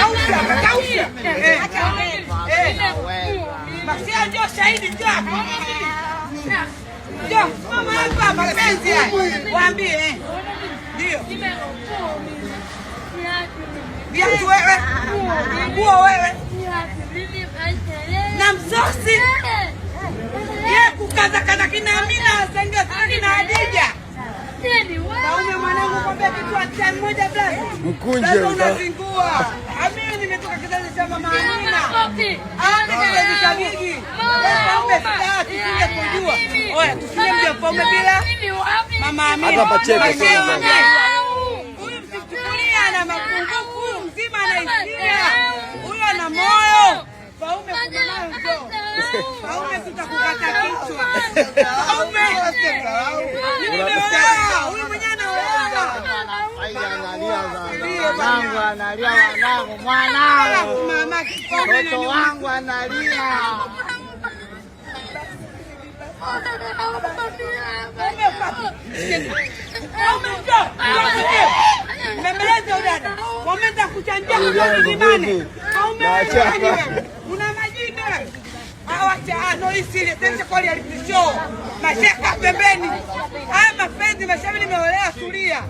Kausha, kausha. Eh. Eh. Masia ndio shahidi, njoo hapo. Njoo, mama hapa mapenzi haya. Waambie eh. Ndio. Viatu wewe. Nguo wewe. Na msosi. Ye kukaza kaza kina Amina, sanga kina Hadija. Kaume mwanangu, kwambia kitu acha mmoja blaza. Mkunje. Blaza unazingua. Amina, nimetoka kizazi cha mama Amina. Ah, kizazi cha Gigi. Kaume sasa tusinge kujua. Oya, tusinge mja Mfaume bila mama Amina. Hata Pacheco Mashehe sio wangu. Huyu msimchukulia ana mapungufu, huyu mzima ana hisia. Huyu ana moyo. Faume kuna nayo njoo. Faume tutakukata kichwa. Faume. Mimi nimeolewa. Huyu mwenyewe anaolewa. Mwanangu analia, wanangu, mwanangu, Mama Kifaume mtoto wangu analia. Faume njoo. Njoo. Mbembeleze udada. Wameenda kuchanjia kwa milimani. Faume wewe nani wewe? Una majini wewe. Awacha, ah, no, hii serious. Tena kwa reality show. Mashaka pembeni. Haya mapenzi mashabi nimeolewa, tulia.